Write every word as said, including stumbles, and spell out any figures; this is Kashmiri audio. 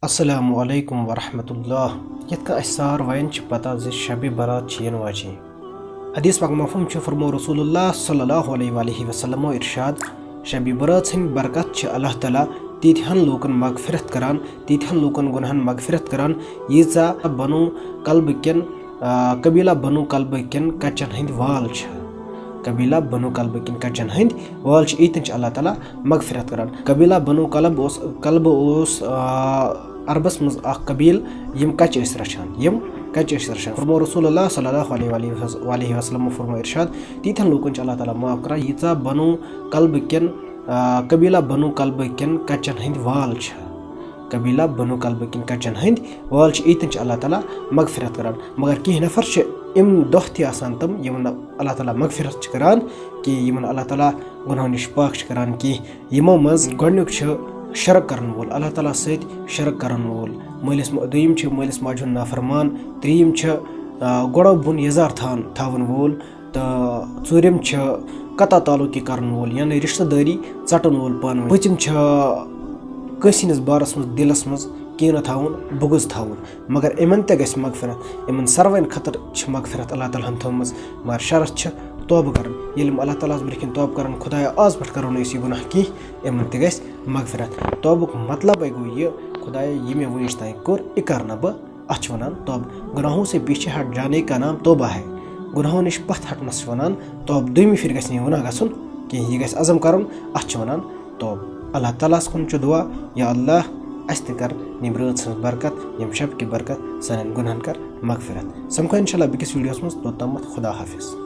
السلام علیکم ورحمۃ اللہ۔ یِتھ کٔنۍ اَسہِ ساروَین چھِ پتہ زِ شبِ برات چھِ یِنہٕ واجِنۍ۔ حدیث پاک مفہوم چھُ، فرمو رسول اللہ صلی اللہ علیہ وآلہ وسلم ارشاد، شبِ برات سٕنٛدِ برکت چھِ اللہ تعالیٰ تیٖتہن لوٗکن مغفرت کران، تیٖتہن لوٗکن گۄناہن مغفرت کران، ییٖژاہ بنو کلبہٕ کٮ۪ن، آ، قبیلہ بنو کلبہٕ کٮ۪ن کچن ہٕنٛدۍ وال چھِ۔ قبیلہ بنو کلبہٕ کٮ۪ن کچن ہٕنٛدۍ وال چھِ، ییٖتٮ۪ن چھِ اللہ تعالیٰ مغفرت کران۔ قبیلہ بنو کلب اوس، کلبہٕ اوس، آ، عربس منٛز اکھ قبیل، یِم کچہِ ٲسۍ رچھان، یِم کچہِ ٲسۍ رچھان۔ فرمو رسول اللہ صلی اللہ علیہ وآلہ وس-، وآلہ وسلم فرمو ارشاد، تیٖتٮ۪ن لوٗکن چھِ اللہ تعالیٰ معاف کران، ییٖژاہ بنو کلبہٕ کٮ۪ن، آ، قبیلہ بنو کلبہٕ کٮ۪ن کچن ہٕنٛدۍ وال چھِ۔ قبیلہ بنو کلبہٕ کٮ۪ن کچن ہٕنٛدۍ وال چھِ، ییٖتٮ۪ن چھِ اللہ تعالیٰ مغفرت کران۔ مگر کینٛہہ نفر چھِ اَمہِ دۄہ تہِ آسان تِم، یِمن نہٕ اللہ تعالیٰ مغفرت چھِ کران کینٛہہ، یِمن اللہ تعالیٰ گۄناہو نِش پاک چھِ کران کینٛہہ۔ یِمو منٛز گۄڈٕنیُک چھُ شرک کرن وول، اللہ تعالیٰ سۭتۍ شرک کرن وول۔ مٲلِس ما-، دوٚیِم چھُ مٲلِس ماجہِ ہُنٛد نافرمان۔ ترٛیٚیِم چھُ، آ، گۄڈو بۄن یزار تھاوان، تھاوَن وول۔ تہٕ ژوٗرِم چھُ قطع تعلقی کرن وول، یعنی رشتہٕ دٲری ژٹن وول پانہٕ ؤنۍ۔ پوٗنٛژِم چھُ کٲنٛسہِ ہٕنٛدِس بارس منٛز دِلس منٛز کینہٕ تھاوُن، بغض تھاوُن۔ مگر یِمن تہِ گژھِ مغفرت۔ یِمن ساروین خٲطرٕ چھِ مغفرت اللہ تعالیٰ ہن تھٲومٕژ، مگر شرط چھِ توبہٕ کرُن۔ ییٚلہِ یِم اللہ تعالیٰ ہس برٛونٛہہ کِنۍ توبہٕ کرن، خدایا، آز پٮ۪ٹھ کرو نہٕ أسۍ یہِ گۄناہ کینٛہہ، یِمن تہِ گژھِ مغفرت۔ توبُک مطلبے گوٚو یہِ، خدایا، یہِ مےٚ وٕنِچ تام کوٚر، یہِ کرٕ نہٕ بہٕ، اتھ چھِ ونان توبہٕ۔ گۄناہوں سے پیچھے ہٹ جانے کا نام توبہ ہے۔ گۄناہو نِش پتھ ہٹنس چھِ ونان توبہٕ۔ دوٚیمہِ پھِرِ گژھِ نہٕ یہِ گۄناہ گژھُن کینٛہہ، یہِ گژھِ عزم کرُن، اتھ چھِ ونان توبہٕ۔ اللہ تعالیٰ ہس کُن چھُ دعا، یا اللہ، اسہِ تہِ کر ییٚمہِ رٲژ ہٕنٛز برکت، ییٚمہِ شب کہِ برکت، سانٮ۪ن گۄناہن کر مغفرت۔ سمکھو انشاءاللہ بیٚکِس ویڈیوس منٛز، توٚتامتھ خدا حافظ۔